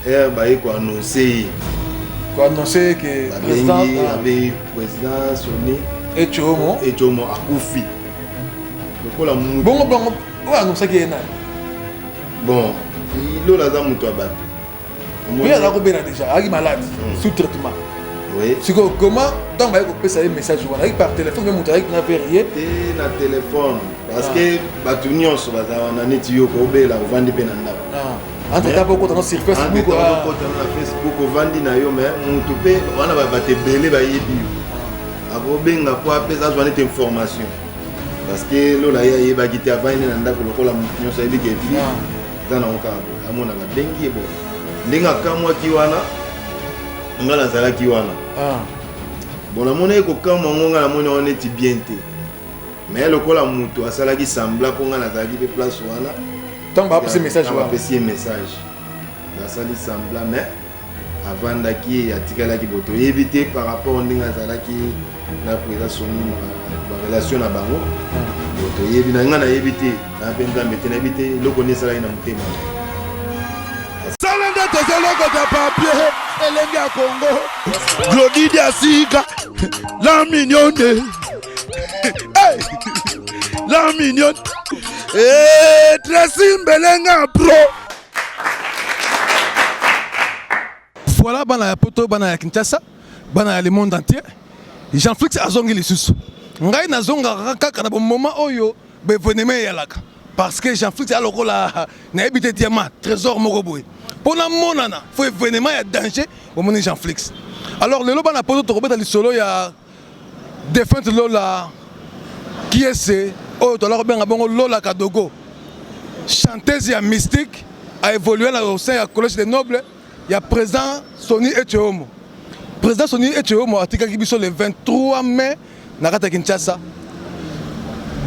Heure baye ko annoncer ye. Ko annoncer que président abengi président Sony Etiomo Etiomo akufi. Lokola mutu. Bongo bongo oyo annoncaki ye nani? Bon, Lola aza moto ya bato. Oui, aza kobela déjà, azalaki malade, sous traitement. Oui. Sikoyo comment ntango baye kopesa ye message wana, azalaki par téléphone, mpe moto azalaki na vers ye? Te, na téléphone. Parce que bato nyonso baza wana neti yo kobela ovandi mpe na ndako. Ah. Entre temps okota na sur Facebook, okota na Facebook ovandi na yo, mais moto mpe wana bato ebele bayebi yo. Akobenga po apesa azwa neti information. Parce que Lola ye ayebaki te, avandi na ndako lokola moto nyonso ayebi ke vie eza nango kaka boye, amona babengi ye boye ndenge akamwaki wana, nga nazalaki wana. Bon, namonaki kokamwa ngo, nga namoni yango neti bien te, mais lokola moto asalaki semblant mpo nga nazalaki mpe place wana. Ntango bapesi message wana, bapesi ye message, basali semblant, mais avandaki, atikalaki bo toyebi te par rapport ndenge azalaki na président Sony, barelation na bango bo toyebi na ngai nayebi te, na mpe Nzambe te, nayebi te eloko nini esalaki na motema. Sala nde tozolokota papier elenge ya Congo. Glodi Diasika, la mignonne. Hey! La mignonne. Eh, Tracy Mbelenga pro. Voilà bana ya poto, bana ya Kinshasa, bana ya le monde entier. Jean-Flix azongi lisusu. Ngai nazongaka kaka na moment oyo bevenema eyalaka. Parce que Jean-Flix alokola nayebi te diamant, trésor moko boye. Pona monana, faut événement ya danger, bomoni Jean-Flix. Alors lelo bana poto tokobeta lisolo ya défunte Lola Kiese oyo tola kobenga bongo Lola Kadogo. Chanteuse ya mystique a évolué na au sein ya Collège des Nobles ya président Sony Etcheomo. Président Sony Etcheomo atikaki biso le 23 mai na kati ya Kinshasa.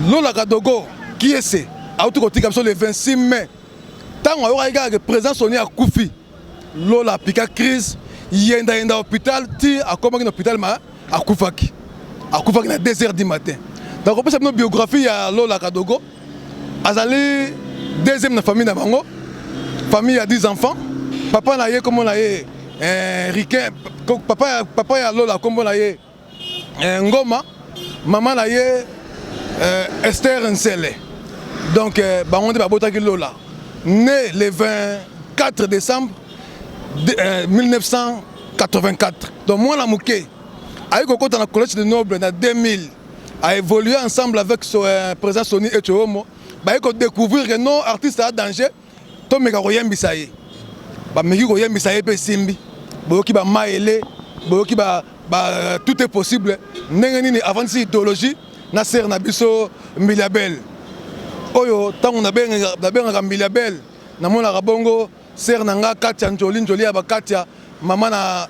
Lola Kadogo Kiese auti kotika biso le 26 mai. Ntango ayokaki kaka ke président Sony akufi, Lola apika crise, yenda yenda hôpital ti akomaki na hôpital ma akufaki. Akufaki na 2 heures du matin. Nakopesa bino biographie ya Lola Kadogo. Azali deuxième na famille na bango, famille ya 10 enfants. Papa na ye kombo na ye Riquin, papa ya Lola kombo na ye Ngoma, mama na ye Esther Nsele. Donc bango nde babotaki Lola, né le 24 décembre 1984. Donc mwana moke ayi kokota na collège de noble na 2000, a évolué ensemble avec son président Sony Etcheomo. Baye ko découvrir que non, artiste a danger, tomeka koyembisa ye. Bameki koyembisa ye mpe esimbi. Boyoki ba maele, boyoki ba tout est possible. Ndenge nini avandisi idéologie na sere na biso Mbiliabel. Oyo ntango nabengaka Mbiliabel, namonaka bongo sere na nga Katia Njoli, Njoli ya ba Katia, mama na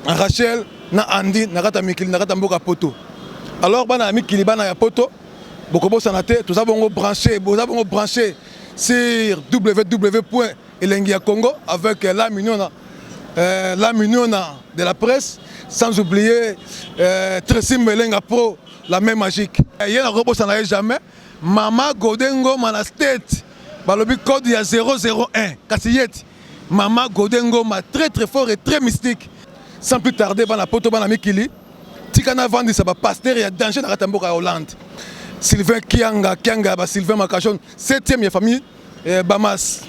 Rachel na Andy na kati ya mikili, na kati ya mboka poto. Alors bana ya mikili, bana ya poto, bokobosana te, toza bongo branché, boza bongo branché sur www Elengi ya Congo avec la mignona, la mignona de la presse, sans oublier Tracy Mbelenga Pro, la main magique. Ye nakobosana ye jamais, Mama Gode Ngoma na State, balobi code ya 001 kasi yeti Mama Gode Ngoma très très fort et très mystique. Sans plus tarder, bana poto, bana mikili, tika na vandisa ba pasteur ya danger na kati ya mboka ya Hollande. Sylvain Kianga, Kianga ba Sylvain Makashon, 7e ya famille Bamas.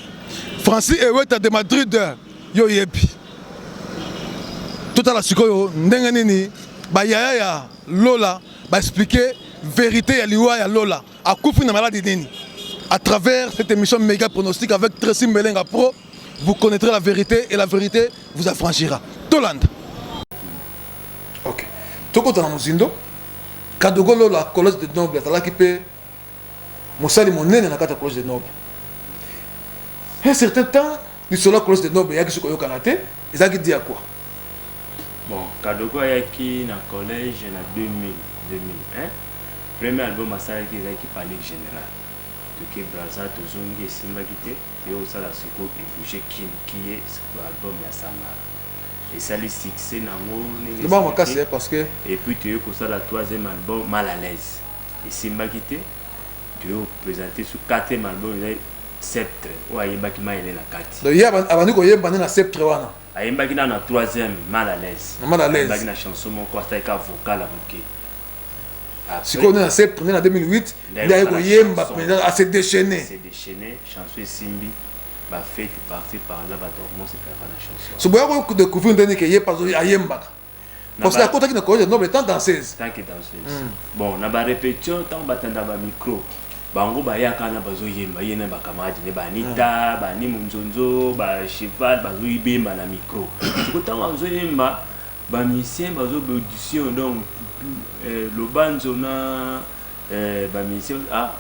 Francis Eweta de Madrid, yo yebi. Totala sikoyo ndenge nini ba yaya ya Lola ba expliquer vérité ya liwa ya Lola. Akufi na maladie nini? À travers cette émission méga pronostic avec Tracy Mbelenga Pro, vous connaîtrez la vérité et la vérité vous affranchira. Tolanda. Ok. Tokota na mozindo. Kadogo Lola, collège de noble, azalaki pe mosali monene na kati ya collège de noble. Un certain temps, lisolo ya collège de noble eyaki soki koyokana te, ezalaki di ya quoi? Bon, Kadogo ayaki na collège na 2000, 2001. Premier album asalaki ezalaki Panique Générale. Toke Brazza, tozongi, esimbaki te, toye kosala sikoyo Ebouge Kin qui est album ya Samara. Esali succès nango ndenge Loba makasi, parce que Et puis toye kosala troisième album Mal à l'aise. Esimbaki te, toye koprésenter sur quatrième album ezali. Sceptre oyo ayembaki Mayele na kati. Donc ye abandi koyemba nde na Sceptre wana. Ayembaki nanu na troisième Mal à l'aise. Na Mal à l'aise. Ayembaki na chanson moko asalaki ka vocal ya moke. Sikoyo nde na Sceptre nde na 2008 nde aye koyemba mpenza a se déchaîner. Se déchaîner, chanson esimbi ba fete parti par là bato bakoma kosepelaka na chanson. So boya ko découvrir ndenge ke ye pazo ayembaka. Parce que akotaki na collège noble tant danseuse. Tant que danseuse. Bon na ba répétition tant batanda ba micro bango bayaka na bazoyemba ye na bacamarade ne baanita bani monzonzo ba cheval bazoyibemba na micro siko ntango azoyemba bamusicien bazoba audition donc lobanzo na bamusicien ah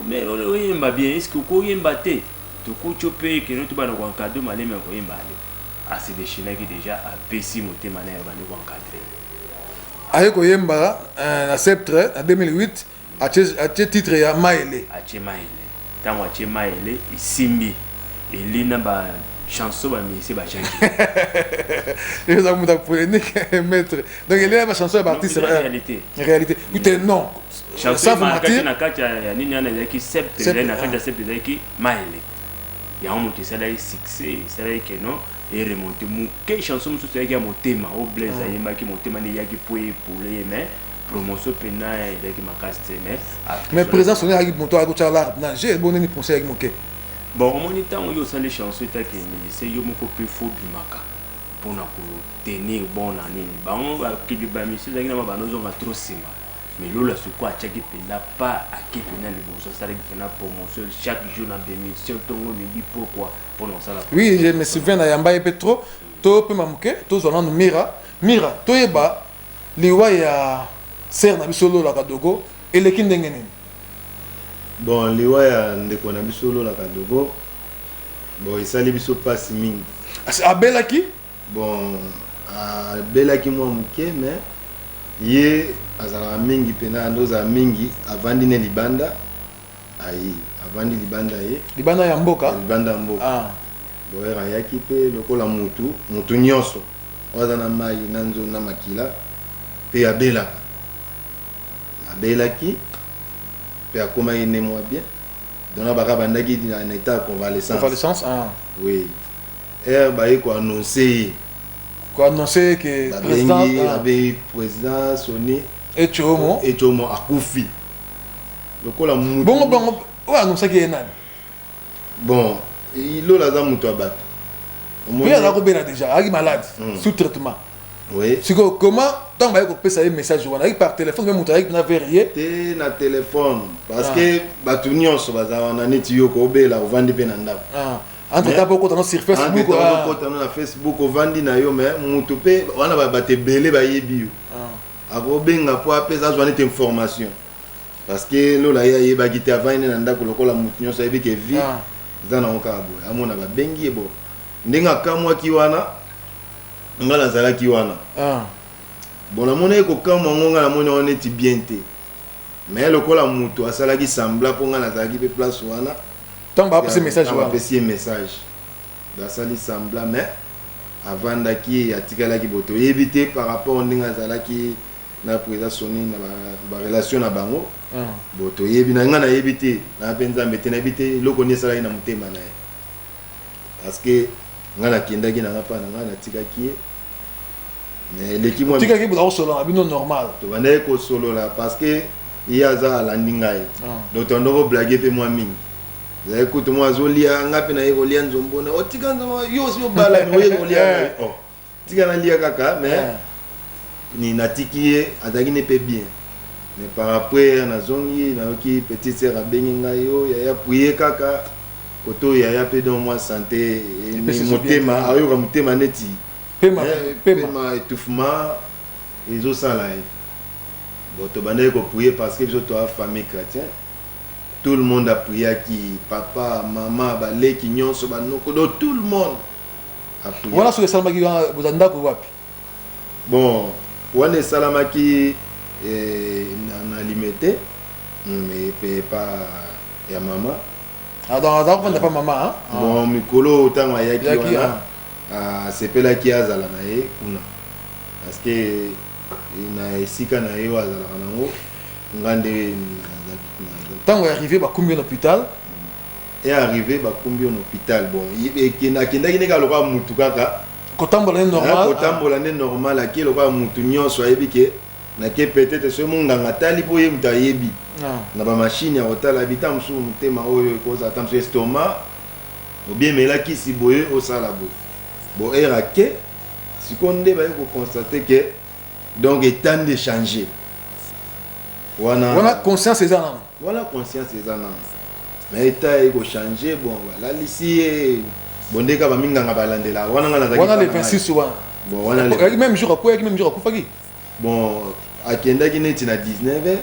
mais oyemba bien est ce que okoyemba te tokuti mpe keno tobanda koencadre malemi ya koyemba ale ase déchaînaki déjà apesi motema na ye bandi koencadre. Aye koyemba na Sceptre na 2008, atie titre ya Mayele. Atie Mayele. Ntango atie Mayele, esimbi eli na bachanson bamusicien batiaki. Eza moto ya polémique, maître. Donc eli na bachanson ya baartiste. Réalité. Réalité tout, non. Sans vous mentir, na kati ya nini wana ezalaki Sceptre, ezali na kati ya Sceptre, ezalaki Mayele. Yango moto esalaki succès, esalaki keno eremonte moke. Chanson mosusu ezalaki ya motema o Blaise ayembaki motema nde eyaki po epole ye, mais promotion mpena ezalaki makasi te, mais Mais président Soni ayaki moto ayaki kotya l'art na jeu bo nini, conseil ayaki moke. Bon, omoni, ntango yo osali chanson etaki musicien, yo moko mpe fo bimaka mpona kotenir bon na nini. Bango bakili bamusicien ezalaki na bano ozonga trop nsima, mais Lola sikoyo atiaki mpenza pa ake mpenza liboso, asalaki mpenza promotion chaque jour na bémission, ntongo, midi, pokwa, mpona kosala. Oui, je me souviens na yamba ye mpe trop. Topema moke, tozwa nanu Mira. Mira, toyeba liwa ya sœur na biso Lola Kadogo eleki ndenge nini? Bon, liwa ya ndeko na biso Lola Kadogo, bon, esali biso mpasi mingi. Abelaki? Bon, abelaki mwa moke, mais ye azalaka mingi mpena nde ozala mingi avandi ne libanda, aye avandi libanda ye. Libanda ya mboka? Libanda ya mboka. Boyer ayaki mpe lokola mutu mutu nyonso oyo aza na mai na nzo na makila mpe abelaka. Abelaki mpe akomaki ne mwa bien, donc baka bandaki na état ya convalescence. Convalescence, ah. Oui, heure baye koannonce ye. Koannonce ke président babengi abengi président Soni Etiomo. Etiomo akufi lokola mutu. Bongo bongo oyo annoncaki ye nani? Bon, Lola aza moto ya bato. Oyo aza kobela déjà, azalaki malade, sous traitement. Oui. Sikoyo comment, ntango baye kopesa ye message wana, ayaki par téléphone mpe moto ayaki mpena vers ye? Te, na téléphone, parce que bato nyonso baza wana neti yo koobela, ovandi mpe na ndako. Entre temps mpo okota no sur Facebook. Okota no na Facebook, ovandi na yo, mais motu mpe wana bato ebele bayebi yo, akobenga mpo apesa azwa neti information, parce que Lola ye ayebaki te, avandi na ndako lokola motu nyonso ayebi ke vie eza nango kaka boye. Amona babengi ye, bo ndenge akamwaki wana, nga nazalaki wana. Bon, namoni ye kokamwa ngo, nga namoni yango neti bien te, mais lokola moto asalaki semblant, mpo nga nazalaki mpe place wana. Ntango bapesi message wana. Bapesi ye message, basali semblant, mais avandaki, atikalaki bo toyebi te par rapport ndenge azalaki na président Soni na barelation na bango. Bo toyebi na ngai nayebi te, na mpe Nzambe te, nayebi te eloko nini esalaki na motema na ye, parce que ngai nakendaki na ngai mpa na ngai, natikaki ye, mais eleki mwa tikaki boza kosolola na bino normal? Tobandaki kosolola parce que ye aza alandi ngai. Donc tondo koblague mpe mwa mingi, ezalaki kutu mwa azolia, ngai mpe naye kolia nzombo na otika nzombo, yo osi obalami, oye kolia ngai, oh tika nalia kaka, mais ni natiki ye, azalaki ne mpe bien. Mais par après nazongi, nayoki petite sœur abengi ngai: "Oyo yaya, prier kaka koto oyo yaya mpe." Donc mwa santé, motema, ayoka motema neti pema. Pema, étouffement ezosala ye. Bon, tobandaki koprier parce que biso toa famille chrétien, tout le monde apriaki, papa, mama, baleki nyonso, banoko, donc tout le monde. Wana soki esalamaki wana, boza ndako wapi? Bon, wana esalamaki na Limete, epe pa ya mama. Ah, donc aza kofanda pa mama, hein? Bon, mikolo ntango ayaki wana, asepelaki azala na ye kuna, parce que na esika na ye oyo azalaka nango, nga nde Ntango arrivé, bakumbi ye na hôpital. Est arrivé, bakumbi yo na hôpital. Bon, akendaki nde kaka lokola mutu kaka. Kotambola nde normal. Kotambola nde normal, ake lokola mutu nyonso ayebi ke nake peut-être soki monganga atali mpo ye moto ayebi na bamashine ya kotala abi ta mosusu motema oyo ekozala ta mosusu estomac obien emela kisi boye osala boye. Bon, heure ake sikoyo nde baye koconstater ke donc état nde changer wana. Wana conscience eza nano? Wana conscience eza nano, mais état ekochanger. Bon, balalisi ye bon, nde kaka baminganga balandela wana nga nazalaki. Wana le 26 wana? Bon, wana Ayaki même jour akweyaki, même jour akufaki? Bon, akendaki neti na 19 heures,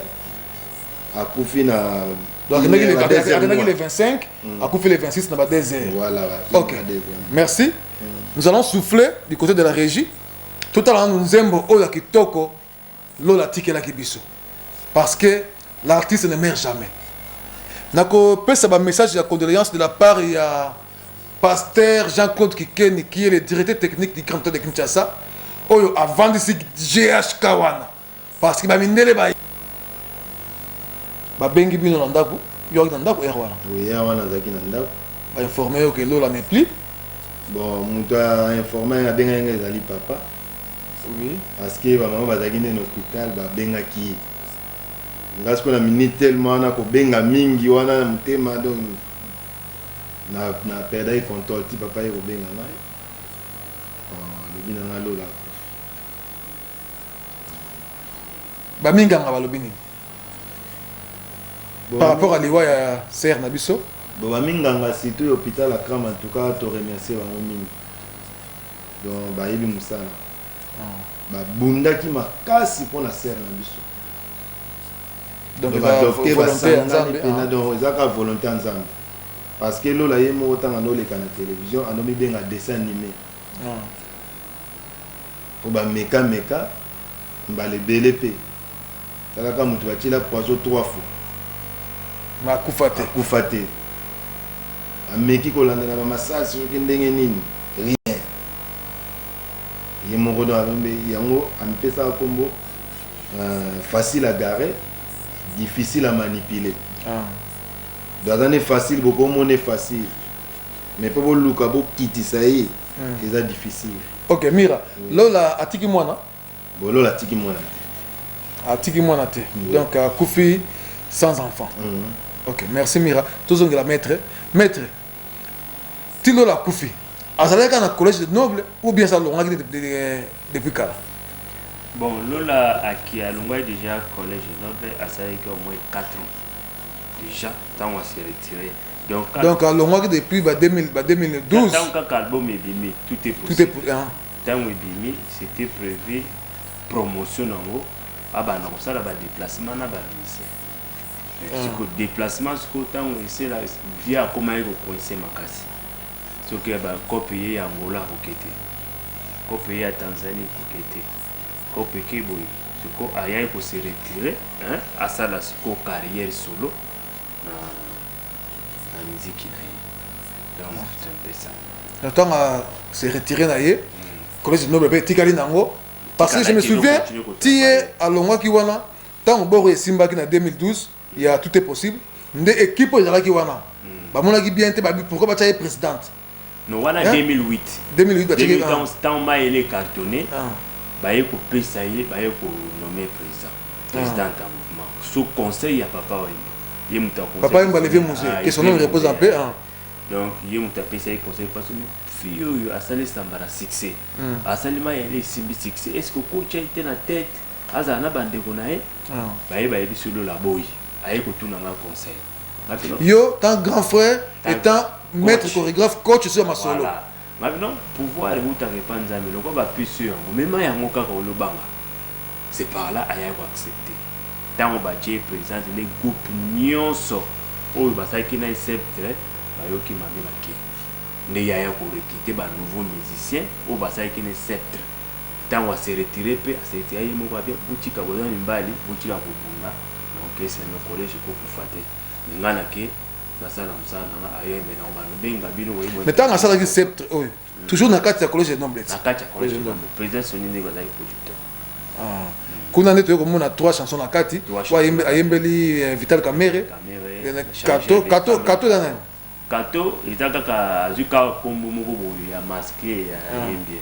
akufi na Donc akendaki le 25, akufi le 26 na ba 2 heures. Voilà. Ok, merci. Nous allons souffler du côté de la régie. Totala nanu nzembo oyo ya kitoko Lola atikelaki biso, parce que l'artiste ne meurt jamais. Nakopesa bamessage ya condoléance de la part ya pasteur Jean-Claude Kikeni, qui est le directeur technique du Grand Hôtel de Kinshasa, oyo avandisi GHK wana, parce que bamindele ba babengi bino na ndako. Yoaki na ndako heure wana? Oya wana azalaki na ndako. Bainformer yo ke Lola n'est plus? Bon, moto ainformer, abengaki ngai, ezali papa. Parce que bamama bazalaki nde na hôpital, babengaki ye. Nga sikoyo na minute tellement wana kobenga mingi wana na motema, donc na perdaki contrôle ti papa ye kobenga ngai. Alobi na ngai Lola akufi. Baminganga balobi nini par rapport à liwa ya sœur na biso? Bon, baminganga, surtout hôpital Akram, en tout cas toremercier bango mingi. Donc bayebi mosala, babundaki makasi mpona sœur na biso. Donc badocteur basangani mpena. Donc eza kaka volonté ya Nzambe, parce que Lola ye moko, ntango andoleka na télévision, andomibenga dessin animé, po bamekameka mbala ebele mpe talaka moto batiela poison trois fois. Ma akufa te. Akufa te. Ameki kolanda na bamasasi soki ndenge nini, rien. Ye moko donc alombe yango, amipesaka nkombo facile à garer, difficile à manipuler. Donc aza ne facile, bokomona facile, mais mpo boluka bokitisa ye, eza difficile. Ok, Mira. Lola atiki mwana? Bon, Lola atiki mwana te. Atiki mwana te, donc akufi sans enfant. Ok, merci Mira. Tozongela maître. Maître, ti Lola akufi, azalaki kaka na collège de noble ou bien alongaki depuis kala? Bon, Lola aki alongwaki déjà collège noble, asalaki au moins 4 ans déjà ntango ase retiré. Donc, donc alongwaki depuis ba 2000, ba 2012? Ntango kaka album ebimi, tout est tout est possible. Ntango ebimi, c'était prévu promotion nango, abanda kosala badéplacement na bamusicien. Siko déplacement, sikoyo ntango esela vie akomaki kocoincer makasi. Soki bakope ye ya Angola, akoke te, kope ye ya Tanzanie, ekoke te, kope eke boye. Siko ayaki kose retirer, asala sikoyo carrière solo na miziki na ye. Donc c'est un peu ça. Ntango se retirer na ye, collège noble mpe etikali nango, parce que je me souviens, ti ye alongwaki wana, ntango boro esimbaki na 2012 ya tout est possible, nde équipe oyo ezalaki wana bamonaki bien te, babi pourquoi batya ye présidente. Non, wana 2008. 2008 batiaki. Ntango mayele cartonné, baye kopesa ye, baye konommer président ya mouvement sous conseil ya Papa Wemba. Ye moto. Papa Wemba, le vieux Mzee, que son nom repose en paix. Donc ye moto apesa ye conseil, parce que fille oyo asali Sambara succès, asali mayele esimbi succès, est ce que okotya ye te na tête, azala na bandeko na ye? Baye bayebi so Lola boyi, aye kotuna nga conseil. Yo tant grand frère, étant maître chorégraphe, coach sur masolo. Ngabi non, pouvoir eutaka epa Nzambe. Lokwa bapesi yo yango, mema yango kaka, olobanga. C'est par là ayaki koaccepter. Ntango batie présidente, nde groupe nyonso oyo basalaki na sceptre bayoki mabe, bake. Nde yaya korecruter banouveau musicien oyo basalaki na sceptre. Ntango ase retirer mpe ase retirer ye moko, abia botika, boza mibali, botika kobunda na orchestre, na collège ekokufa te. Me ngai nake nasala mosala nanga, ayembe na banobenga bino. Mais ntango asalaki sceptre oyo, toujours na kati ya collège noble? Na kati ya collège noble, président Soni ndenge azalaki producteur. Kuna nde toyei komona trois chansons na kati oyo ayembeli Vital Kamerhe. Kato, Kato eza nani? Kato eza kaka azwi kaka kombo moko boye ya masque ya yembi.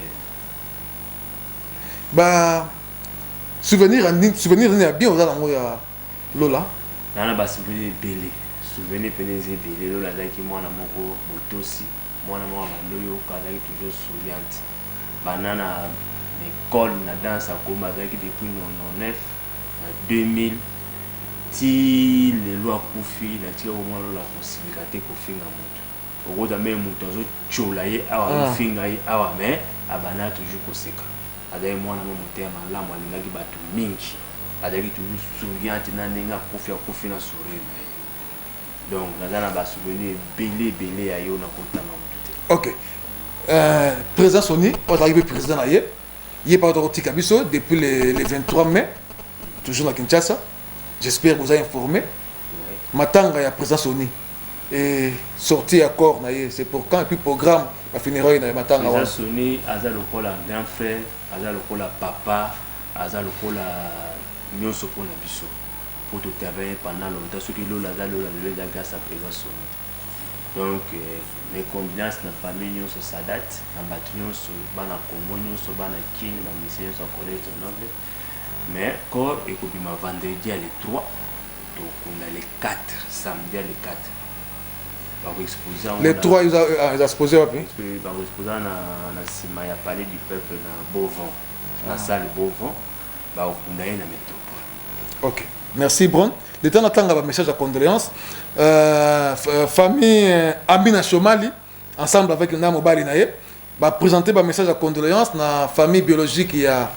Ba souvenir ya nini, souvenir nini ya bien oza nango ya Lola? Naa na ba souvenir ebele, souvenir pene eza ebele. Lola azalaki mwana moko botosi, mwana moko abandi oyoka, azalaki toujours souriante. Banda na école na danse akoma, azalaki depuis 99 na 2000 ti lelo akufi, natika komona Lola kosilika te, kofinga moto. Okota meme moto azotyola ye awa, azofinga ye awa, mais abandaka toujours koseka. Azalaki mwana mo motema malamu, alingaki bato mingi, azalaki toujours souriante. Na ndenge akufi, akufi na sourire na ye. Donc naza na basouvenir ebele ebele ya yo, nakotanga motu te. Ok, président Soni oyo azalaki mpe président na ye, ye mpe kotika biso depuis le 23 mai, toujours na Kinshasa. J'espère boza informé. Matanga ya président Soni et sortie ya corps na ye, c'est pour quand? Et puis programme bafunérailles na ye, matanga wana? Président Soni aza lokola grand frère, aza lokola papa, aza lokola nyonso mpona biso, po totravaille pendant longtemps. Soki Lola aza Lola lelo, eza grâce à président Soni. Donc mes condoléances na famille nyonso Sadat, na bato nyonso, bana Congo nyonso, bana Kine, bamusiciens nyonso ya Collège de Noble. Mais corps ekobima vendredi ya le 3, tokunda le 4, samedi ya le 4 bakoexpose yango. Le 3 eza exposé wapi? Bakoexpose na nsima ya Palais du Peuple, na Bovon, na salle Bovon. Bakokunda ye na métropole. Ok, merci Bron. Le temps natanga bamessage ya condoléance, famille Amina Shomali ensemble avec na mobali na ye baprésente bamessage ya condoléance na famille biologique ya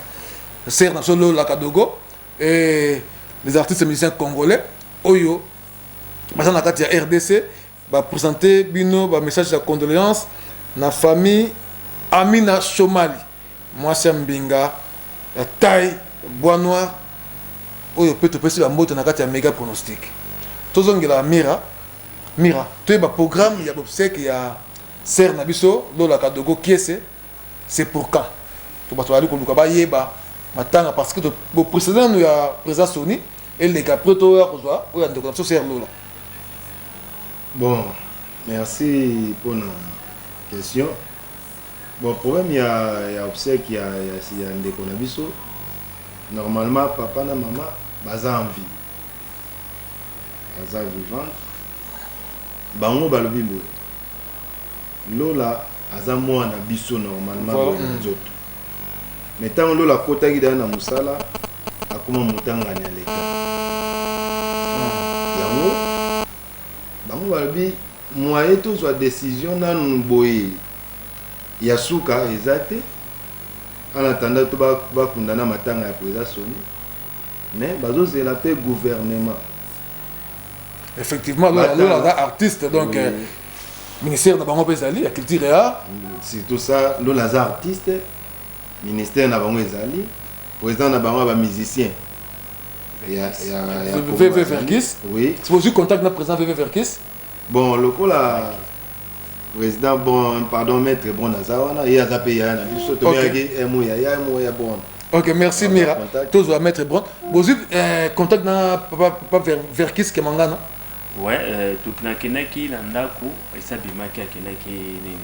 sœur na biso Lola Kadogo et les artistes et musiciens congolais oyo baza na kati ya RDC. Baprésente bino bamessage ya condoléance na famille Amina Shomali, mwasi ya mbinga ya taille bois noir, oyo mpe topesi bambote na kati ya Méga Pronostic. Tozongela Mira. Mira, toyeba programme ya obsèques ya sœur na biso Lola Kadogo Kiese, c'est pour quand? To bato bazali koluka bayeba matanga, parce que boprécédé nanu ya président Soni eleka, après toya kozwa oyo ya ndeko na biso sœur Lola. Bon, merci mpona question. Bon, problème ya obsèque ya ndeko na biso, normalement papa na mama baza en vie, baza vivante. Bango balobi boye: Lola aza mwana biso normalement boye na nzoto, mais ntango Lola akotaki daya na mosala, akoma motangani ya leta. Yango bango balobi moyen tozwa décision nanu boye ya suka eza te, en attendant to bakunda na matanga ya président Soni, mais bazozela mpe gouvernement. Effectivement, Lola aza artiste, donc oui. Ministère na bango mpe ezali ya culture et art. Surtout ça, Lola aza artiste, ministère na bango ezali, président na bango ya bamusicien. VV Verkis. Oui. Ozwi contact na président VV Verkis? Bon, lokola président, bon, pardon, maître, bon, aza wana, ye aza mpe yaya na biso, tobengaki emo yaya, emo ya bon. Ok, merci Mira. Tozwa maître Bron. Bozwi contact na papa Verkis Kemangana? Ouais, nakendaki na ndako, esi abimaki, akendaki nini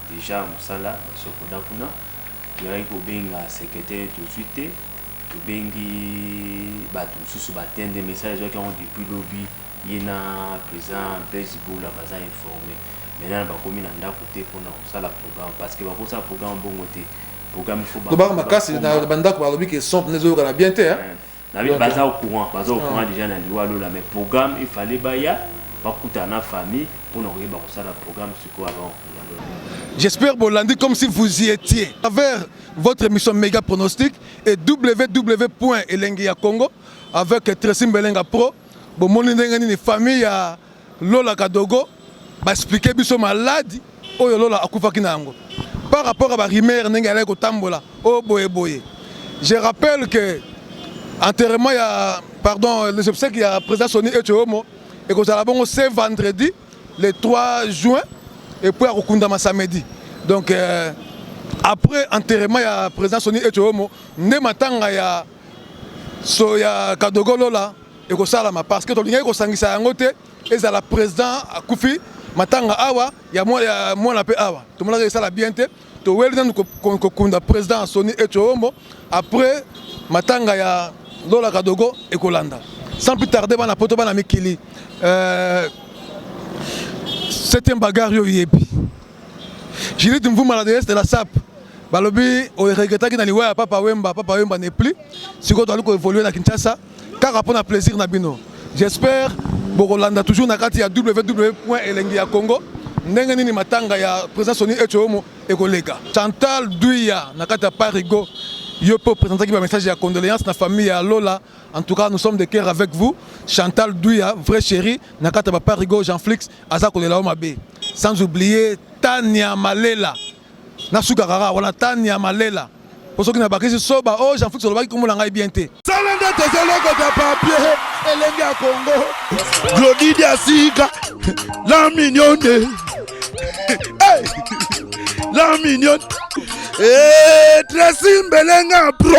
déjà mosala basokoda kuna. Toyaki kobenga secrétaire, tozwi te. Tobengi bato mosusu, batende message, ezwaki yango depuis lobi. Ye na président Blaise Bula baza informé. Maintenant bakomi na ndako te mpona kosala programme, parce que bakosala programme bongo te. Programme, il faut Lobaka makasi. Na bandako balobi ke son mpena ezoyokana bien te. Baza au courant, baza au courant déjà na liwa Lola, mais programme, il fallait baya bakutana na famille mpona koyeba kosala programme sikoyo avant kokunda Lola. J'espère bolandi comme si vous y étiez. À travers votre émission Méga Pronostic et www.elengi Congo avec Tracy Mbelenga Pro. Bomoni ndenge nini famille ya Lola Kadogo baexpliquer biso maladie oyo Lola akufaki na yango par rapport à barumeur ndenge alaki kotambola oyo boye boye. Je rappelle que enterrement ya, pardon, les obsèques ya président Soni Etiomo ekozala bongo ce vendredi le 3 juin, et puis akokundama samedi. Donc après enterrement ya président Soni Etiomo nde matanga ya so ya Kadogo Lola ekosalama, parce que tolingaki kosangisa yango te, ezala président akufi. Matanga awa ya mwana mpe awa tomonaka esala bien te. Toweli nanu kokunda président Sony Etshoombo, après matanga ya Lola Kadogo ekolanda. Sans plus tarder, bana poto, bana mikili, septième bagarre yo yebi Judith Mvuma, la déesse de la sape. Balobi oregretaki na liwa ya Papa Wemba. Papa Wemba n'est plus. Sikoyo toali koévolue na Kinshasa kaka mpona plaisir na bino. J'espère bokolanda toujours na kati ya www Elengi ya Congo ndenge nini matanga ya président Sony Etshomo ekoleka. Chantal Duya na kati ya Parigo, yo mpe oprésentaki bamessage ya condoléance na famille ya Lola. En tout cas, nous sommes de cœur avec vous. Chantal Duya, vrai chéri, na kati ya Baparigo, Jean Flix aza kolela yo mabe. Sans oublier Tania Malela, nasuka kaka wana. Tania Malela, po soki nabakisi soba o Jean Flix olobaki kombo na ngai bien te. Sala nde tozolokota papier, elenge ya Kongo. Glodidi asika la mignonne, hey! La mignonne. Hey, Tracy Mbelenga pro.